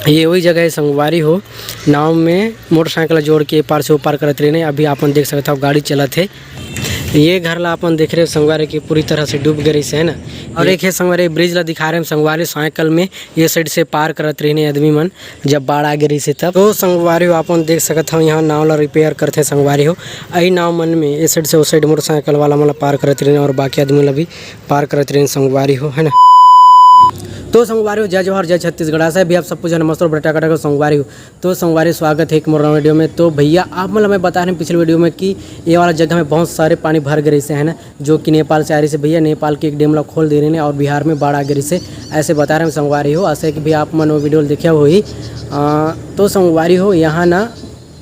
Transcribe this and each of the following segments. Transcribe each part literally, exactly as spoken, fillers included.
ये वही जगह है संगवारी हो, नाव में मोटरसाइकिल जोड़ के ए पार से ओ पार करत रहिन। अभी आपन देख सकत हव गाड़ी चलत हे। ये घर ला आपन देख रहे हो संगवारी कि पूरी तरह से डूब गे रहिस हे ना। और एक हे संगवारी ब्रिज ला दिखा रहे हैं संगवारी, साइकिल में ये साइड से पार करत रहिन आदमी मन, जब बाढ़ आ गे रहिस हे तब। तो संगवारी हो आपन देख सकत हव यहाँ नाव ला रिपेयर करथे संगवारी हो। अई नाव मन में ये साइड से ओ साइड मोटरसाइकिल वाला मन ला पार करत रहिन और बाकी आदमी ला भी पार करत रहिन संगवारी हो, है ना। तो संगवारी हो, जय जोहार, जय छत्तीसगढ़। आशा है भी आप सब कुछ मस्त और बटा कटा के संगवारी हो। तो संगवारी, स्वागत है एक मोर नवा वीडियो में। तो भैया, आप मतलब मैं बता रहे हैं पिछले वीडियो में कि ये वाला जगह में बहुत सारे पानी भर गए रहिस हे, है ना, जो कि नेपाल से आ रहिस हे भैया। नेपाल के एक डैम ला खोल दे रहिन और बिहार में बाढ़ आ गे रहिस हे, ऐसे बता रहे हैं संगवारी हो। आशा है कि भैया आप मन वो वीडियो देखे हो ही। अ, तो संगवारी हो, यहाँ ना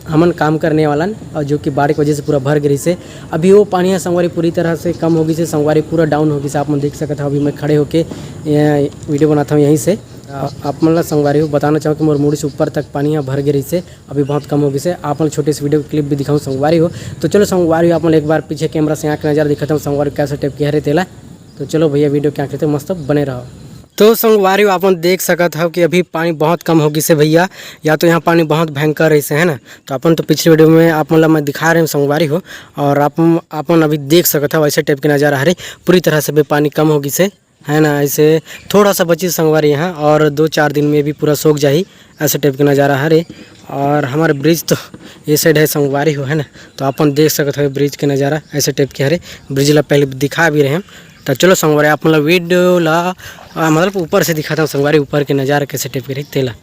हमन काम करने वालन और जो कि बाढ़ की वजह से पूरा भर गे रहिस हे। अभी वो पानी है संगवारी पूरी तरह से कम हो गिस हे, संगवारी पूरा डाउन हो गिस हे। आप मन देख सकत हव, अभी मैं खड़े होके ये वीडियो बनाता हूँ यहीं से। आ, आप मन ला संगवारी हो बताना चाहूँ कि मोर मुड़ी से ऊपर तक पानी ह भर गे रहिस हे, अभी बहुत कम हो गिस हे। आप मन ला छोटे से वीडियो क्लिप भी दिखाऊँ संगवारी हो। तो चलो संगवारी हो, आप मन ला एक बार पीछे कैमरा से यहाँ के नजारा दिखाता हूँ संगवारी, कैसे टाइप के हरे तेला। तो चलो भैया, वीडियो क्या कहते मस्त बने रहो। तो संगवारी हो, आप मन देख सकत हव कि अभी पानी बहुत कम हो गिस हे भैया, या तो यहाँ पानी बहुत भयंकर रहिस हे, है ना। तो अपन तो पिछले वीडियो में आप मन ला मैं दिखा रहे हूँ संगवारी हो, और आप आप मन अभी देख सकत हव ऐसे टाइप के नजारा हरे, पूरी तरह से भी पानी कम हो गिस हे, है ना। ऐसे थोड़ा सा बचिस संगवारी यहाँ, और दो चार दिन में भी पूरा सूख जाही, ऐसे टाइप के नजारा हरे। और हमारे ब्रिज तो ये साइड है संगवारी हो, है ना। तो अपन देख सकत हव ब्रिज के नजारा ऐसे टाइप के हरे। ब्रिज ला पहले दिखा भी रहे हैं। तो चलो संगवारी, आप मन ला वीडियो ला, आ, मतलब ऊपर से दिखाता हूँ संगवारी, ऊपर के नजारा कैसे टाइप के रही तेला।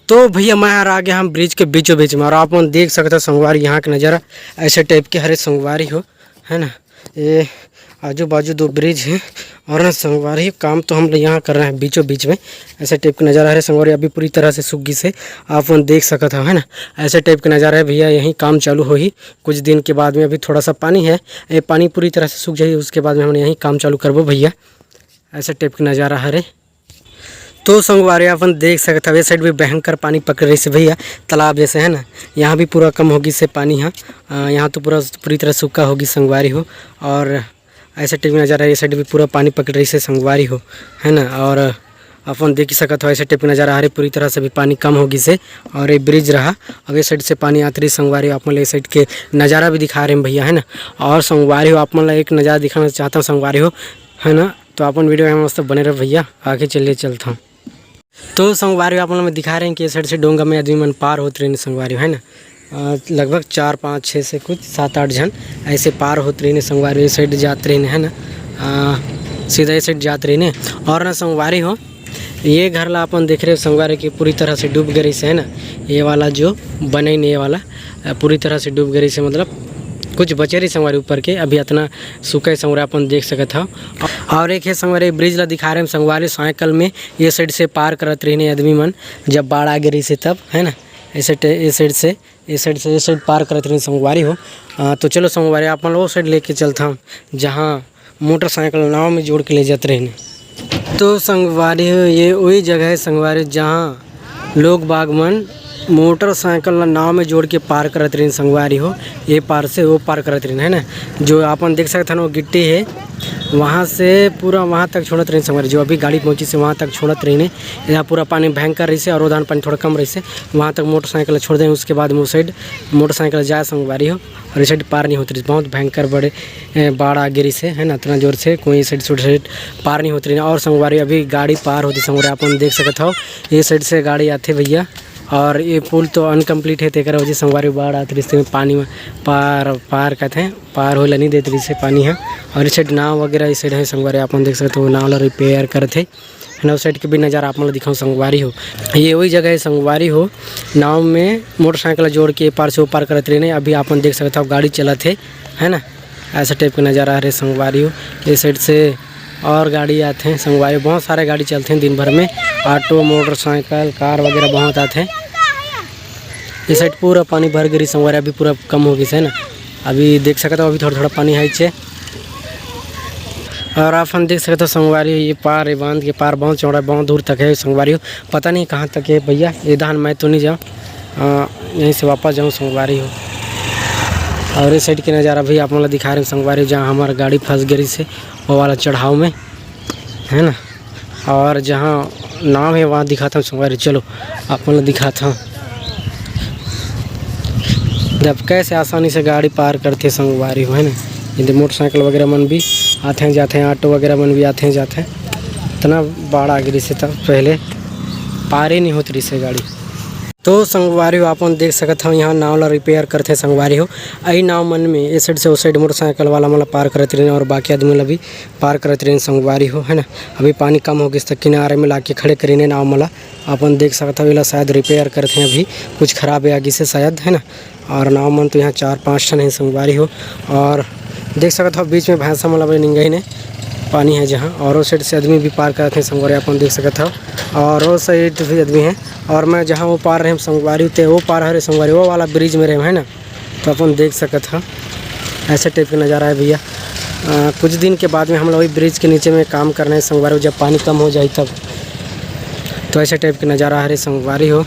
तो भैया, मैं हर आ गया हम ब्रिज के बीचों बीच में, और आप मन देख सकत हव संगवारी यहाँ के नजारा ऐसे टाइप के हरे संगवारी हो, है ना। ये आजू बाजू दो ब्रिज हैं, और ना संगवारी काम तो हम लोग यहाँ कर रहे हैं बीचों बीच में। ऐसे टाइप का नजारा हरे संगवारी, अभी पूरी तरह से सूख गिस हे, आप मन देख सकत हव, है ना। ऐसे टाइप का नजारा है भैया, यहीं काम चालू होही कुछ दिन के बाद में। अभी थोड़ा सा पानी है, ये पानी पूरी तरह से सूख जाही, उसके बाद में हमन यहीं काम चालू करबो भैया। ऐसे टाइप का नजारा हरे। तो संगवारी, अपन देख सकत हव, ये साइड भी भयंकर पानी पकड़ रहिस हे भैया, तालाब जैसे, है ना। यहाँ भी पूरा कम हो गिस हे पानी ह। अ, यहाँ तो पूरा पूरी तरह सूखा हो गिस संगवारी हो। और ऐसे टाइप नजारा, ये साइड भी पूरा पानी पकड़ रहिस हे संगवारी हो, है ना। और अपन देख ही सकत हव, ऐसे टाइप नजारा हरे, पूरी तरह से भी पानी कम हो गिस हे। और ये ब्रिज रहा, अब ये साइड से पानी आत रहिस संगवारी हो। आप मन ला ये साइड के नजारा भी दिखा रहे हैं भैया, है ना। और संगवारी हो, आप मन ला एक नजारा दिखाना चाहता हूँ संगवारी हो, है ना। तो अपन वीडियो में मस्त बने रहो भैया, आगे चलिए चलता हूँ। तो संगवारी हो, आप मन ला मैं दिखा रहे हैं कि ये साइड से डोंगा में आदमी मन पार होत रहिन संगवारी हो, है ना। अ, लगभग चार, पाँच, छः से कुछ सात, आठ झन ऐसे पार होत रहिन संगवारी हो, ये साइड जात रहिन, है ना। अ, सीधा ये साइड जात रहिन। और ना संगवारी हो, ये घर ला अपन देख रहे हो संगवारी हो कि पूरी तरह से डूब गे रहिस हे, है ना। ये वाला जो बने, ये वाला, अ, पूरी तरह से डूब गे रहिस हे, मतलब कुछ बचे रहिस संगवारी ऊपर के, अभी इतना सूखा हे संगवारी, अपन देख सकत हव। और एक हे संगवारी, ब्रिज ला दिखा रहे हैं संगवारी, साइकिल में ये साइड से पार करत रहिन आदमी मन, जब बाढ़ आ गे रहिस हे तब, है ना। ऐसे टे-, ये साइड से, ये साइड से, ये साइड पार करत रहिन संगवारी हो। अ, तो चलो संगवारी, आप मन ला वो साइड लेके चलता हूँ, जहाँ मोटरसाइकिल नाव में जोड़ के ले जात रहिन। तो संगवारी हो, ये वही जगह है संगवारी, जहाँ लोग बाग मन मोटरसाइकिल ला नाव में जोड़ के पार करत रहिन संगवारी हो। ये पार से वो पार करत रहिन, है ना। जो आपन देख सकत हन, वो गिट्टी है, वहाँ से पूरा वहाँ तक छोड़त रहिन संगवारी। जो अभी गाड़ी पहुँचिस हे, वहाँ तक छोड़त रहिन। यहाँ पूरा पानी भयंकर रहिस हे और वो दान पानी थोड़ा कम रहिस हे, वहाँ तक मोटरसाइकिल ला छोड़ दें। उसके बाद में वो साइड मोटरसाइकिल जाए संगवारी हो। और ये साइड पार नहीं होत रहिस, बहुत भयंकर बड़े, ए, बाढ़ आ गे रहिस हे, है ना, इतना जोर से कोई साइड से साइड पार नहीं होत रहिस। और संगवारी अभी गाड़ी पार होती संगवारी, आप मन देख सकत हव, ये साइड से गाड़ी आथे भैया। और ये पुल तो अनकम्प्लीट है, तेकर वजह से संगवारी बाढ़ आत रहिस हे, पानी में पार, पार कहते हैं, पार होए ला नहीं देत रहिस हे पानी ह। और ये साइड नाव वगैरह, ये साइड है संगवारी, आप मन देख सकत हव, नाव ला रिपेयर करत हे। है ना, उस साइड के भी नज़ारा आप मन ला दिखाऊँ संगवारी हो। ये वही जगह है संगवारी हो, नाव में मोटरसाइकिल जोड़ के ए पार से ओ पार करत रहिन। अभी आप मन देख सकत हव, गाड़ी चलत हे, है ना, ऐसा टाइप के नज़ारा हरे संगवारी हो। ये साइड से और गाड़ी आथे संगवारी, बहुत सारे गाड़ी चलथे दिन भर में, ऑटो, मोटरसाइकिल, कार वगैरह बहुत आथे। ये साइड पूरा पानी भर गे रहिस संगवारी, अभी पूरा कम हो गिस हे ना, अभी देख सकत हव, अभी थोड़ा थोड़ा पानी है इच्छे। और आप मन देख सकत हव संगवारी हो, ये पार, ये बांध के पार बहुत चौड़ा, बहुत दूर तक है संगवारी हो। पता नहीं कहाँ तक है भैया, ये धान मैं तो नहीं जाऊँ, अ, यहीं से वापस जाऊँ संगवारी हो। और ये साइड के नज़ारा भी आप मन ला दिखा रहे हैं संगवारी हो, जहाँ हमार गाड़ी फंस गे रहिस हे, वो वाला चढ़ाव में, है ना। और जहाँ नाव हे, वहाँ दिखात हन संगवारी। चलो, आप मन ल दिखात हन। जब कैसे आसानी से गाड़ी पार करथे संगवारी हो, है ना? यदि मोटरसाइकिल वगैरह मन भी आथे जाथे, ऑटो वगैरह मन भी आथे जाथे। इतना बाढ़ आ गिस हे, तब पहले पार ही नहीं होत रहिस हे गाड़ी। तो संगवारी हो, आप मन देख सकत हव, यहाँ नाव ला रिपेयर करथे संगवारी हो। अई नाव मन में ए साइड से ओ साइड मोटरसाइकिल वाला मन ला पार करत रहिन और बाकी आदमी ला भी पार करत रहिन संगवारी हो, है ना। अभी पानी कम हो गिस त किनारे में लाके खड़े करिन नाव मन ला। आप मन देख सकत हव, एला शायद रिपेयर करथे, अभी कुछ खराब आ गिस हे शायद, है ना। और नाव मन तो यहाँ चार पाँच ठन हे संगवारी हो। और देख सकत हव, बीच में भैंसा मन ला भी निंगइन हे, पानी हे जहाँ, और ओ साइड से आदमी भी पार करत हे संगवारी, आप मन देख सकत हव। और ओ साइड भी आदमी हे, और मैं जहाँ वो पार रहे संगवारी, ते वो पार हरे संगवारी, वो वाला ब्रिज में रहे, है ना। तो अपन देख सकत हव, ऐसे टाइप के नज़ारा हे भैया। अ, कुछ दिन के बाद में हम लोग वही ब्रिज के नीचे में काम करना हे संगवारी हो, जब पानी कम हो जाही तब। तो ऐसे टाइप के नज़ारा हरे संगवारी हो।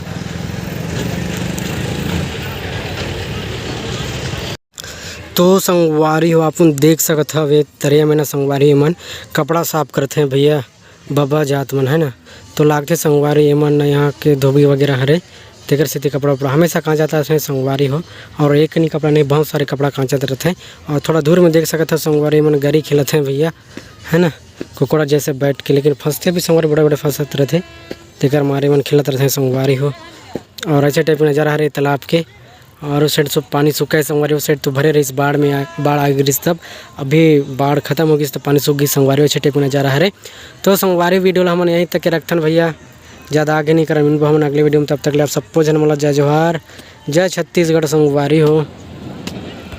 तो संगवारी हो, आप मन देख सकत हव, ये तरिया में ना संगवारी मन कपड़ा साफ करथे भैया, बबा जात मन, है ना। तो लागथे संगवारी, ये मन ना यहाँ के धोबी वगैरह हरे, तेकर सेती कपड़ा उपड़ा हमेशा कांचत रथे संगवारी हो। और एक नी कपड़ा नहीं, बहुत सारे कपड़ा कांचत रथे। और थोड़ा दूर में देख सकत हव संगवारी, ये मन गरी खेलत हे भैया, है ना, कुकड़ा जैसे बैठ के, लेकिन फंसथे भी संगवारी, बड़े बड़े फंसत रथे, तेकर मारे मन खेलत रथे संगवारी हो। और ऐसे टाइप के नज़ारा हरे तालाब के। और उस साइड से पानी सूखा हे संगवारी, उस साइड तो भरे रहिस, बाढ़ में आ, बाढ़ आ गिस तब। अभी बाढ़ खत्म हो गिस त पानी सूख गिस संगवारी, ऐसे टाइप के नज़ारा हरे। तो संगवारी, वीडियो ला हमन यहीं तक के रखथन भैया, ज़्यादा आगे नहीं करन, मिलबो हमन अगले वीडियो में। तब तक ले आप सबो झन मन ला जय जोहार, जय छत्तीसगढ़ संगवारी हो।